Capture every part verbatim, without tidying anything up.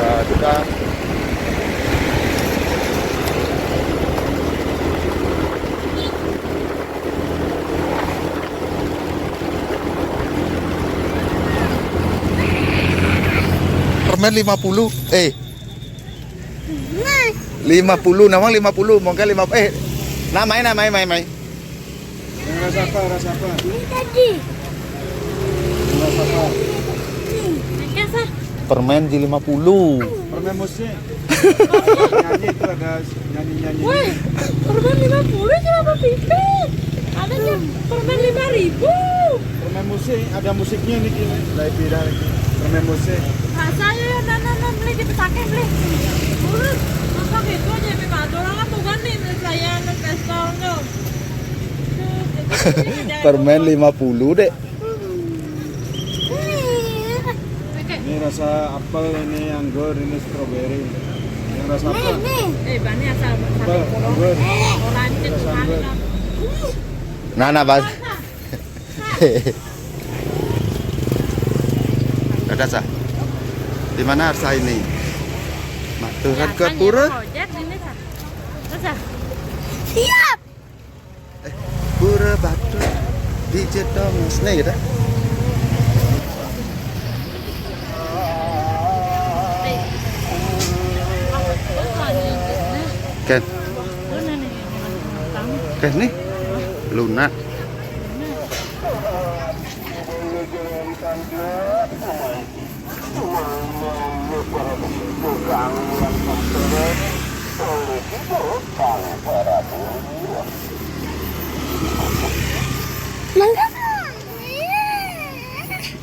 Nah, sudah. Permen lima puluh. Eh, lima puluh, nawang lima puluh, mongke lima, eh, nah, mai, nah, mai, mai, mai. Yang rasa apa, rasa apa? Ini tadi. Yang rasa apa? Ini. Permen di lima puluh. Permen musik. Nyanyi itu ada nyanyi-nyanyi. Woi, permen lima puluh kenapa pipit? Ada kan permen lima ribu. Permen musik, ada musiknya nih, gini. Lah, beda lagi. Permen musik. Rasanya ya, nah, nah, nah, beli di pesakit, beli. Urus, masa gitu aja, memang ada orang apa kan nih, saya, nah, pistolnya. Permen lima puluh, Dek. Ini rasa apel, ini anggur, ini stroberi. Yang rasa apa? Nih, nih. Eh, bani asal apel, anggur. Orang ini rasa anggur. Nah, nah, Bas. Dadah, Sah. Di mana Arsa ini? Matur ke pura? Siap. Eh, pura batu di Jedong. Sini kita. Ken. Ken nih. Luna.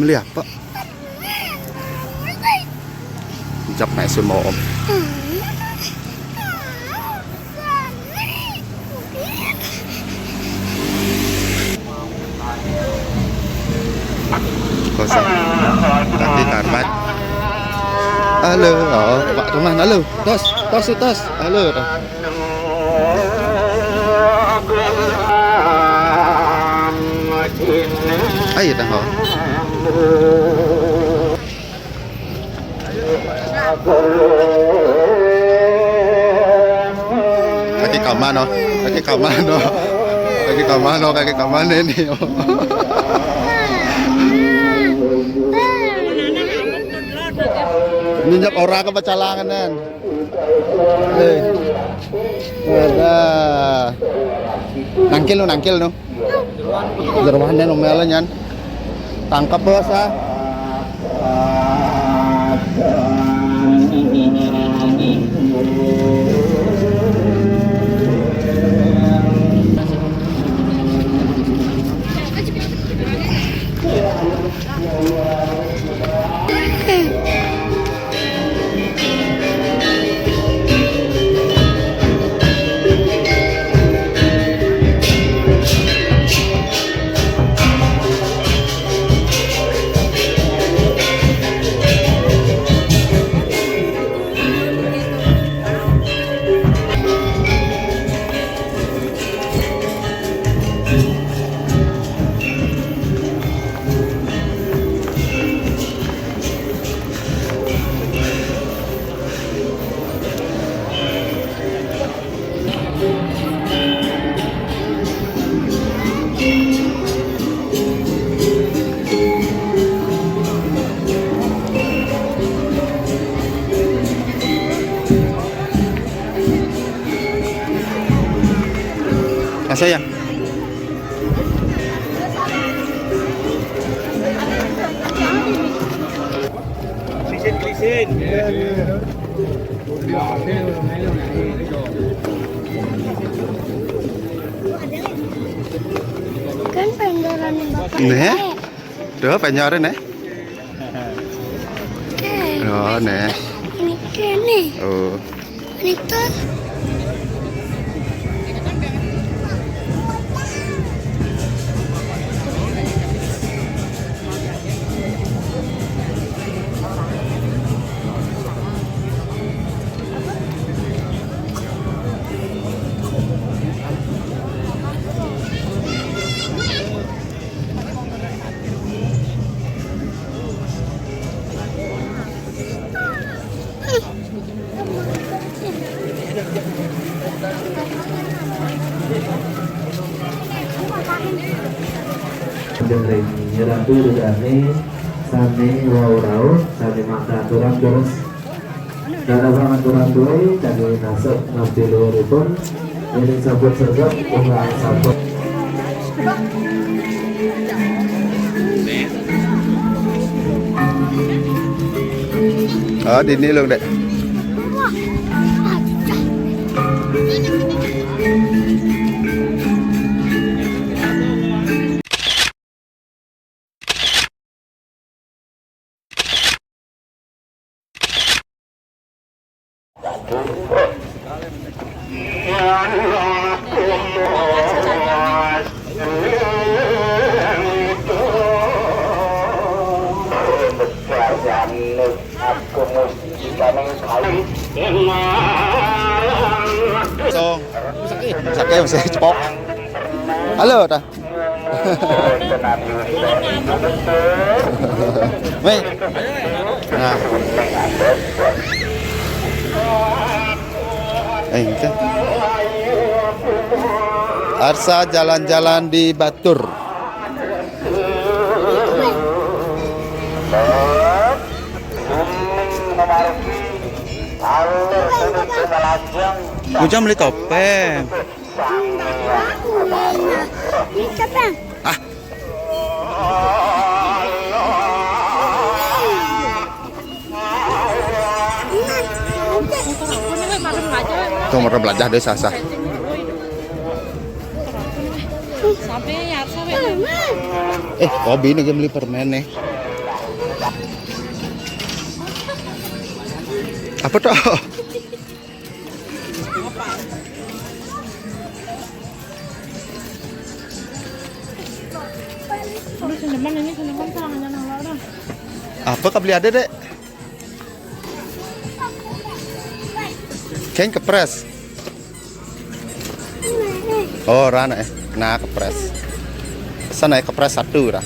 Beli apa? Ucap naik semua om. Kosong. Tadi karbat. Halo, oh, Pak Tuman, halo. Tos, tos, tos. Halo, tos. Ayo, dah, oh. Kaki kamano, kaki kamano, kaki kamano, kaki kamano ini. Ninjak ora ke pecalangan, Nen. Eh. Ada. Nangkil nu, nangkil nu. Jeroan dan omel nyan. Tangkep, Bos, ah. Asa ya? Krisin, krisin. Kan pendoran bapak. Nih. Tuh, penyorin, eh. Oke. Oh, nih. Ini kene. Oh. Ini tuh. Dari Ratu Rudane, sane wau rauh, sane maksa aturan terus. Dana pangan kurang duwe, kangge nasek nabdi luhuripun, yen sabut sergap, ora sabut. Oh, dini lho, Dek. So, sakit, masih cepok. Halo, dah. Weh. Nah. Eh, itu. Arsa jalan-jalan di Batur. Ujang beli topeng. Ini topeng. Ah. Tuh, merem belajar deh, sah-sah. Sampai ya, sampai. Eh, Kobi ini beli permen nih. Apa tuh? Aduh, sing demen ini, sing demen, sing demen, sing demen. Apa kau beli ada, Dek? Kain kepres. Oh, rana eh. Nah, kepres. Sana ya kepres satu dah.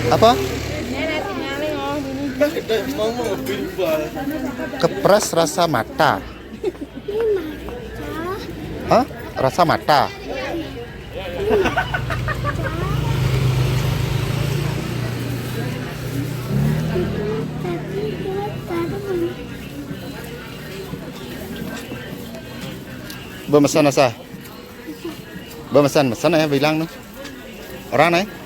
Apa? Kepres rasa mata. Hah? Rasa mata. Bemesan asa. Bemesan, mesan ya bilang tuh. Orang nih.